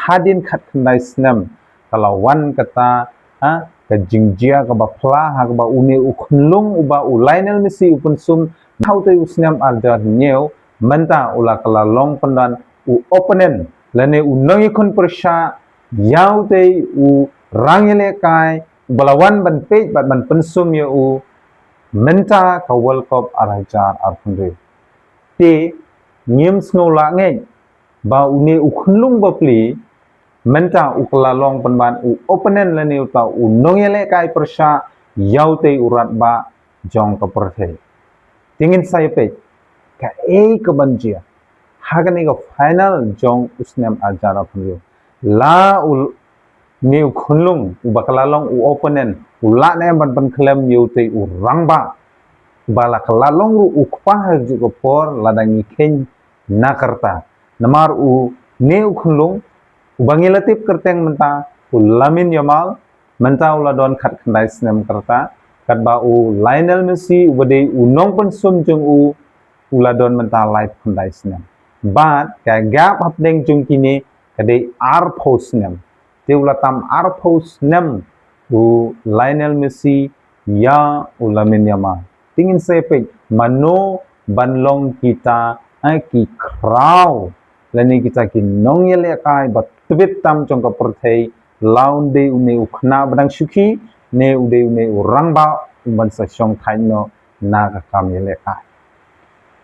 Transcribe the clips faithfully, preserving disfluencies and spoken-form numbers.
hadien khatkhyndai snem ka la wan kata, ha, ka jingjia kaba pla, ha kaba une u khunlung uba u Lionel Messi u pynsum ha utei u snem arhajar hynñiew, mynta u la ka la long pynban u opponent lane u nongïakhun pyrshah ïa utei u rangïalehkai uba la wan ban peit bad ban pynsum ïa u mynta ka World Cup arhajar arphew hynriew. Te ngim sngew lah ngeit ba une u khunlung bapli mynta u ka la long pynban u opponent lane uta u nongïalehkai pyrshah ïa utei u radbah jong ka pyrthei. Te ngin sa ïa peit kaei kaban jia ha kane ka final jong u snem arhajar arphew hynriew. La une u khunlung uba ka la long u opponent u lah ne em ban pynkhlem ïa utei u rangbah uba la ka la long ruh u kpa ha kajuh ka por lada ngi kheiñ na ka rta. Namar une u khunlung uba ngi la tip kyrteng mynta, u Lamine Yamal, mynta u la don khatkhyndai snem ka rta, katba u Lionel Messi uba dei u nongpynsum jong u, u la don mynta laiphew khyndai snem. Bad ka gap hapdeng jong kine ka dei arphew snem. Te u la tam arphew snem u Lionel Messi ïa u Lamine Yamal. Te ngin sa ïa peit mano ban long kita, eh, ki khraw lane kita ki nongïalehkai ba tbit tam jong ka pyrthei, la u dei une u khynnah ba dang shu khih ne u dei une u rangbah uban sa shong thait noh na ka kam ïalehkai.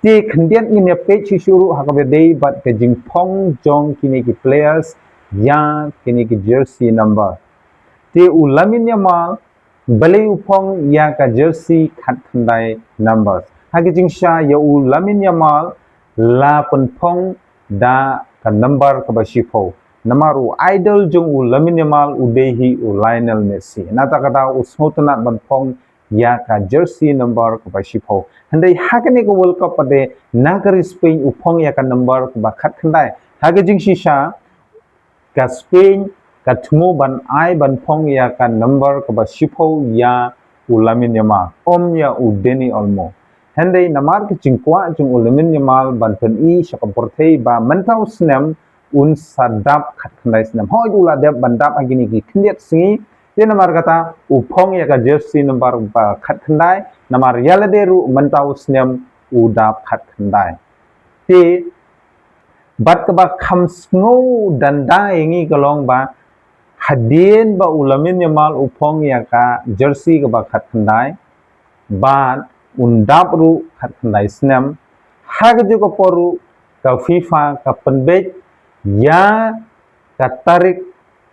Te khyndiat ngin ïa peit shuh shuh ruh ha kaba dei bad ka jingphong jong kine ki players ïa kine ki jersey number. Te u Lamine Yamal balei u phong ïa ka jersey khatkhyndai numbers? Ha ka jingshisha ïa u Lamine Yamal la pynphong da ka number kaba shiphew. Namar u idol jong u Lamine Yamal u dei hi u Lionel Messi. Nata ka daw u sngewtynnat ban phong ïa ka jersey number kaba shiphew. Hynrei ha kane ka World Cup pat de na ka ri Spain u phong ïa ka number kaba khatkhyndai. Ha ka jingshisha ka Spain ka thmu ban ai ban phong ïa ka number kaba shiphew ïa u Lamine Yamal, ym ïa u Dani Olmo. Hynrei namar ka jingkwah jong u Lamine Yamal ban pyni sha ka pyrthei ba mynta u snem un sa dap khatkhyndai snem. Hooid u la dep ban dap ha kine ki khyndiat sngi. Te namar kata u phong ïa ka jersey number ba khatkhyndai, namar ïa lade ruh mynta u snem u dap khatkhyndai. Te bad kaba kham sngew danda ïa ngi ka long ba hadien ba u Lamine Yamal u phong ïa ka jersey kaba khatkhyndai bad un dap ruh khatkhyndai snem, ha kajuh ka por ruh ka FIFA ka pynbeit ïa ka tarik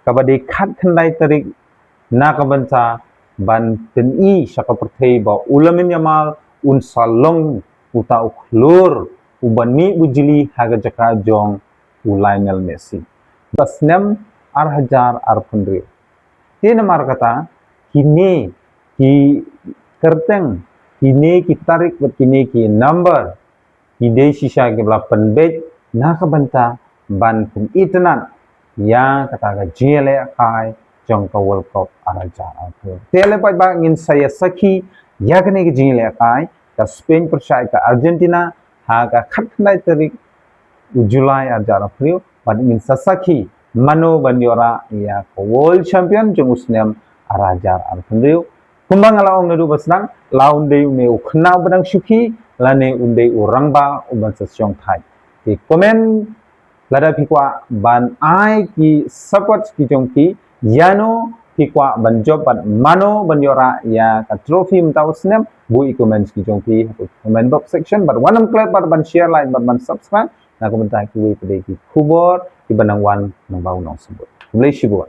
kaba dei khatkhyndai tarik na ka bynta ban pyni sha ka pyrthei ba u Lamine Yamal un sa long uta u khlur uba mih bujli ha ka jaka jong u Lionel Messi. Ba snem arhajar arphew hynriew. Te namar kata kine ki kyrteng, kine ki tarik bad kine ki number ki dei shisha kiba la pynbeit na ka bynta ban pynitynnad ïa kata ka jingïalehkai jong ka World Cup arhajar arphew. Te lei pat ba ngin sa ïa sakhi ïa kane ka jingïalehkai ka Spain pyrshah ka Argentina ha ka khatkhyndai tarik u July arhajar arphew bad ngin sa sakhi mano ban ïoh rah ïa ka World Champion jong u snem arhajar arphew. Kumba nga la ong naduh ba sdang, la un dei une u khynnah ba dang shu khih lane un dei u rangbah uban sa shong thait. Te comment lada phi kwah ban ai ki support ki jong phi, ïano phi kwah ban jop bad mano ban ïoh rah ïa ka trophy mynta u snem, buh i comment ki jong phi ha ka comment box section bad wat nym klet bad ban share, like bad ban subscribe na ka bynta kiwei pat de ki khubor kiba nang wan nang ba u nang sngewbha. Khublei shibun.